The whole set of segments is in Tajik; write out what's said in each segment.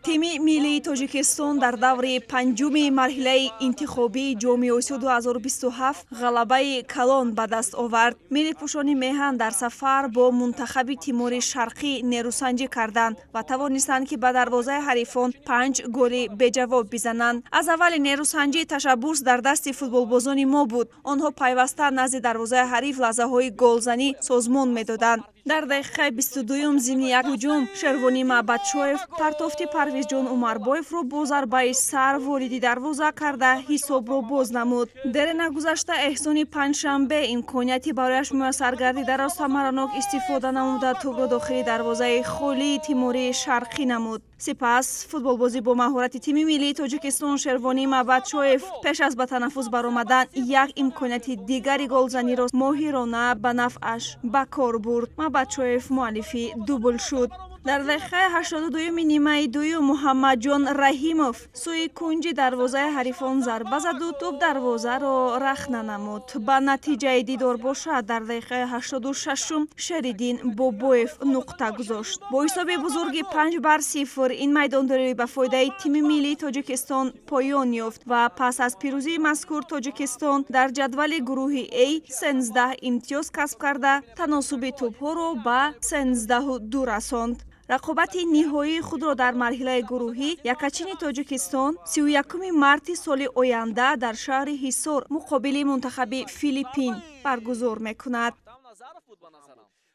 Тими миллии Тоҷикистон дар даври панҷуми марҳилаи интихобии Ҷоми Осиё 2027 ғалабаи калон ба даст овард. Миллипӯшони меҳан дар сафар бо мунтахаби Тимори Шарқӣ нерӯсанҷӣ карданд ва тавонистанд, ки ба дарвозаи ҳарифон панҷ голи беҷавоб бизананд. Аз аввали нерӯсанҷӣ ташаббус дар дасти футболбозони мо буд. Онҳо пайваста назди дарвозаи ҳариф лаҳзаҳои голзанӣ созмон медоданд. Дар дақиқаи 22-юм зимни як ҳуҷум Шервонӣ Маъбадшоев партофти Парвизҷон Умарбоевро бо зарбаи сар вориди дарвоза карда, ҳисобро боз намуд. Дере нагузашта Эҳсони Панҷшанбе имконияти барояш муяссар гардидаро самаранок истифода намуда, тӯбро дохили дарвозаи холии Тимурии Шарқӣ намуд. Сипас футболбозӣ бо маҳорати тими миллии Тоҷикистон Шервонӣ Маъбадшоев пеш аз ба танаффус баромадан як имконияти дигари голзаниро моҳирона ба нафъаш ба кор бурд. Маъбадшоев муаллифи дубл шуд. Дар дақиқаи 82-юми нимаи дуюм Муҳаммадҷон Раҳимов сӯи кунҷи дарвозаи ҳарифон зарба заду тӯб дарвозаро рахна намуд. Ба натиҷаи дидор бошад, дар дақиқаи 86-ум Шериддин Бобоев нуқта гузошт. Бо ҳисоби бузурги 5 бар 0 ин майдондорӣ ба фоидаи тими миллии Тоҷикистон поён ёфт ва пас аз пирӯзии мазкур Тоҷикистон дар ҷадвали гурӯҳи А 13 имтиёз касб карда, таносуби тӯбҳоро ба 13-2 расонд. Рақобати ниҳоии худро дар марҳилаи гурӯҳӣ якачини Тоҷикистон 31-уми марти соли оянда дар шаҳри Ҳисор муқобили мунтахаби Филиппин баргузор мекунад.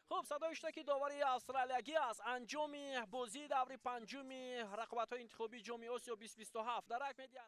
Хуб, садои шуда, ки довари австралиягӣ аз анҷоми бозии даври панҷуми рақобатҳои интихобии Ҷоми Осиё 2027 дарак медиҳад.